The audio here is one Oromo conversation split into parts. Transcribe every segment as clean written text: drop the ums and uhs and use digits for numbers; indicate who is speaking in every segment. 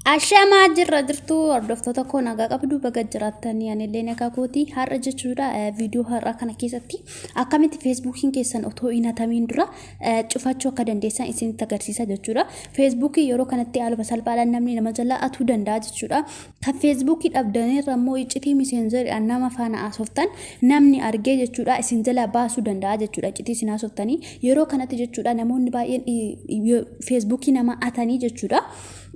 Speaker 1: Ashamaa jirra jirtu hordoftoota koo, nagaa qabdu? Baga jiraattanii. Anillee nagaa kooti. Har'a jechuudha, viidiyoo har'aa kana keessatti akkamitti Feesbuukiin keessan otoo hin hatamiin dura cufachuu akka dandeessan isinitti agarsiisa jechuudha. Feesbuukii yeroo kanatti haaluma salphaadhaan namni nama jalaa hatuu danda'a jechuudha. Kan Feesbuukii dhabdanirra immoo iccitii miseenzeriidhaan nama faana haasoftan namni argee jechuudha isin jalaa baasuu danda'a jechuudha, iccitii isin haasoftanii. Yeroo kanatti jechuudha, namoonni baay'een Feesbuukii nama hatanii jechuudha.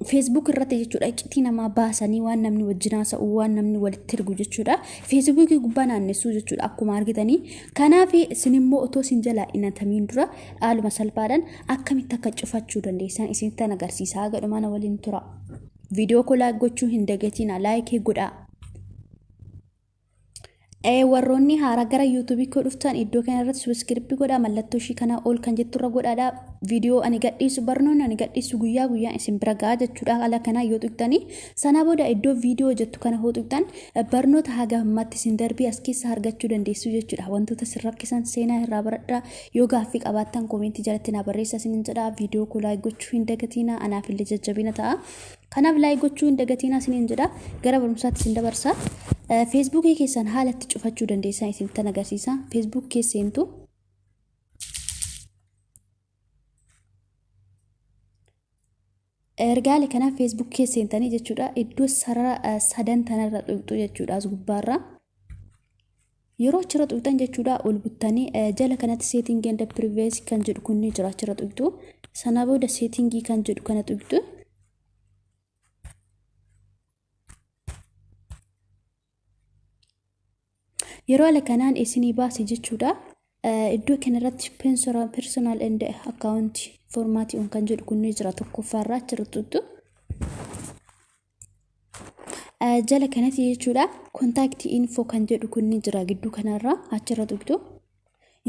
Speaker 1: Facebook irratti jechuudha, iccitii namaa baasanii, waan namni wajjin haasa'u, waan namni walitti ergu jechuudha. Feesbuukii gubbaa naannessuu jechuudha, akkuma argitanii. Kanaaf isin immoo otoo isin jalaa hin hatamiin dura haaluma salphaadhaan akkamitti akka cufachuu dandeessan isinitti agarsiisaa. Gadhuma na waliin tura. Viidiyoo koo like gochuu hin dagatina, like godhaa. Warroonni haaraa gara yuutuubii koo dhuftan iddoo kana irratti subscribe godhaa, mallattoo ishii kana ol kan jetturra godhaadha. Viidiyoo ani gadhiisu, barnoonni ani gadhiisu guyyaa guyyaan isin bira ga'a jechuudha. Haala kanaa yoo tuqxanii, sana booda iddoo viidiyoo jettu kana hoo tuqxan, barnoota haga ammaatti isin darbii as keessa argachuu dandeessu jechuudha. Wantoota isin rakkisan seenaa irraa baradhaa. Yoo gaaffii qabaattan koomentii jalatti naa barreessaa isinin jedha. Viidiyoo koo like gochuu hin dagatiina, anaaf illee jajjabina ta'a. Kanaaf like gochuu hin dagatiinaa isiniin jedha. Gara barumsaatti isin dabarsa. Feesbuukii keessan haala itti cufachuu dandeessan isinitti agarsiisa. Facebook keessa seentu. Ergaalee kanaaf Facebook keessa seentanii jechuudha. Iddoo sarara sadan tanarra tuqxu jechuudha, as gubbaarra. Yeroo achirra tuqxan jechuudha, ol buttanii jala kanatti setting and privacy kan jedhu kun ni jira, achirra tuqxu. Sana booda setting kan jedhu kana tuqxu. Yeroo haala kanaan isinii baase jechuudha. Iddoo kanarratti personal and account information kan jedhu kun ni jira, tokkoffaarraa achirra tuqxu. Jala kanatti jechuudha, contact info kan jedhu kun ni jira, gidduu kanarra achirra tuqxu.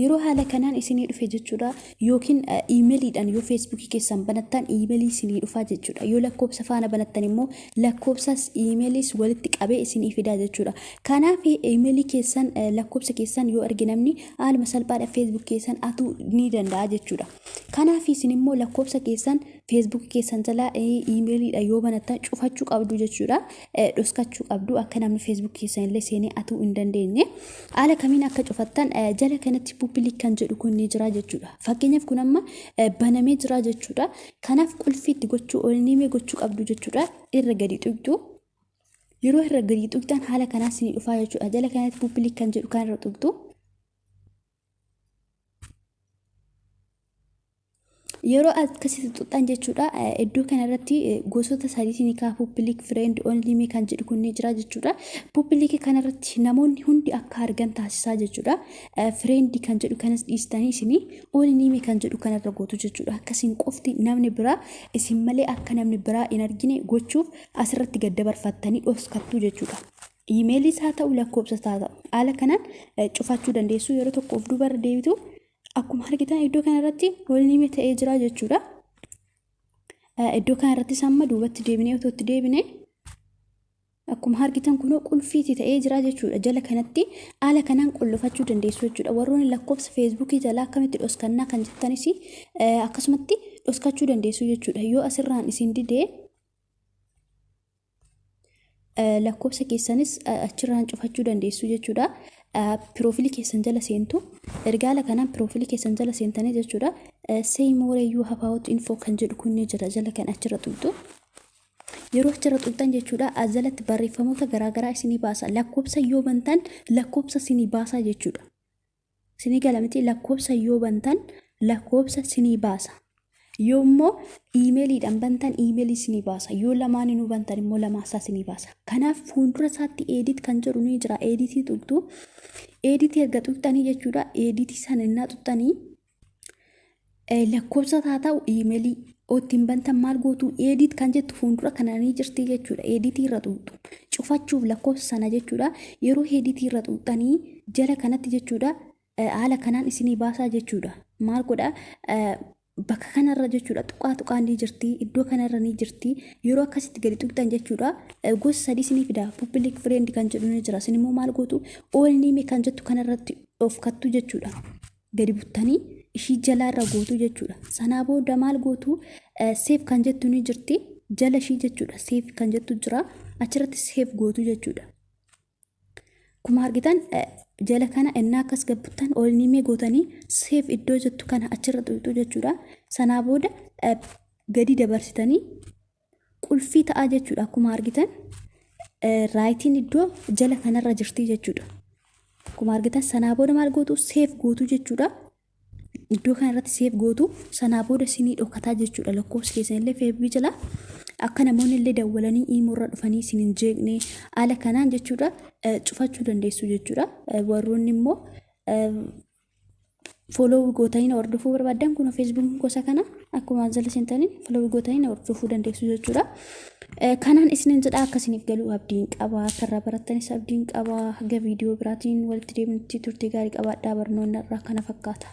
Speaker 1: Yeroo haala kanaan isinii dhufe jechuudha, yookiin iimeeliidhaan yoo feesbuukii keessan banattan iimeelii isinii dhufaa jechuudha. Yoo lakkoofsa faana banattan immoo lakkoofsas iimeeliis walitti qabee isinii fidaa jechuudha. Kanaaf iimeelii keessan, lakkoofsa keessan yoo arge namni haaluma salphaadhaan Facebook keessan hatuu ni danda'a jechuudha. Kanaaf isin immoo lakkoofsa keessan feesbuukii keessan jalaa iimeeliidha yoo banattan cufachuu qabdu jechuudha. Dhoskachuu qabdu, akka namni feesbuukii keessan illee seenee hatuu hin dandeenye. Haala kamiin akka cufattan, jala kanatti public kan jedhu kun ni jira jechuudha. Fakkeenyaaf kun amma banamee jira jechuudha. Kanaaf qulfii itti gochuu, only me gochuu qabdu jechuudha. Irra gadi tuqxu. Yeroo irra gadi tuqxan haala kanaas ni dhufaa jechuudha. Jala kanatti public kan jedhu kan irra tuqxu. Yeroo akkasitti tuqxan jechuudha, iddoo kanarratti gosoota sadiitiin ni ka'a: public, friend, only me kan jedhu kun ni jira jechuudha. Public kanarratti namoonni hundi akka argan taasisaa jechuudha. Friend kan jedhu kanas dhiistanii isinii only me kan jedhu kanarra gootu jechuudha. Akkasiin qofti namni biraa isin malee akka namni biraa hin argine gochuuf asirratti gad dabarfattanii dhoskattu jechuudha. Iimeeliis haa ta'u, lakkoofsas haa ta'u, haala kanaan cufachuu dandeessu. Yeroo tokko of duubarra deebitu, akkuma argitan iddoo kanarratti only me ta'ee jira jechuudha. Iddoo kanarrattis amma duubatti deebinee otoo itti deebine, akkuma argitan kunoo qulfiiti ta'ee jira jechuudha. Jala kanatti haala kanaan qullifachuu dandeessu jechuudha. Warroonni lakkoofsa feesbuukii jalaa akkamitti dhoskannaa kan jettanis akkasumatti dhoskachuu dandeessu jechuudha. Yoo asirraan isin didee, lakkoofsa keessanis achirraan cufachuu dandeessu jechuudha. Piroofilii keessan jala seentu. Erga haala kanaan piroofilii keessan jala seentanii jechuudha. See more you about info kan jedhu kun ni jira, jala kan achirra tuqxu. Yeroo achirra tuqxan jechuudha, as jalatti barreeffamoota garaagaraa isinii baasa. Lakkoofsa yoo bantan lakkoofsa isinii baasaa jechuudha. Isinii gala miti? Lakkoofsa yoo bantan lakkoofsa isinii baasa. Yoo immoo iimeeliidhaan bantan iimeelii isinii baasa. Yoo lamaaniinuu bantan immoo lamaasaa isinii baasa. Kanaaf fuuldura isaatti edit kan jedhu ni jira. Editii tuqxu. Editii erga tuqxanii jechuudha. Editii sana innaa tuqxanii, lakkoofsa haa ta'u iimeelii ittiin bantan maal gootu? Edit kan jettu fuuldura kana ni jirti jechuudha. Editii irra tuqxu. Cufachuuf lakkoofsa sana jechuudha. Yeroo editii irra tuqxanii jala kanatti jechuudha, haala kanaan isinii baasaa jechuudha. Maal godhaa? Bakka kanarra jechuudha, tuqaa tuqaan ni jirti, iddoo kanarra ni jirti. Yeroo akkasitti gadi tuqxan jechuudha, gosa sadii isinii fida. Public, friend kan jedhu ni jira. Isin immoo maal gootu? Only me kan jettu kanarratti of kattu jechuudha. Gadi buttanii ishii jalaarra gootu jechuudha. Sanaa booda maal gootu? Save kan jettu ni jirti. Jala ishii jechuudha save kan jettu jira. Achirratti save gootu jechuudha. Akkuma argitan jala kana innaa akkas gabbuttan ol nimee gootanii save iddoo jettu kana achirra tuqxu jechuudha. Sanaa booda gadi dabarsitanii qulfii ta'a jechuudha. Akkuma argitan rightiin iddoo jala kanarra jirti jechuudha. Akkuma argitan sanaa booda maal gootu? Save gootu jechuudha. Iddoo kanarratti save gootu. Sanaa booda isinii dhokataa jechuudha. Lakkoofsi keessan illee FB jala akka namoonni illee dawwalanii iimoorra dhufanii isin hin jeeqne haala kanaan jechuudha cufachuu dandeessu jechuudha. Warroonni immoo follow gootanii hordofuu barbaadan kun Facebookiin gosa kana akkuma jala seentaniin follow gootanii hordofuu dandeessu jechuudha. Kanaan isinin jedha, akka isiniif galuu abdiin qaba, akka irraa barattanis abdiin qaba. Haga viidiyoo biraatiin walitti deemnutti turtii gaarii qabaadhaa. Barnoonni irraa kana fakkaata.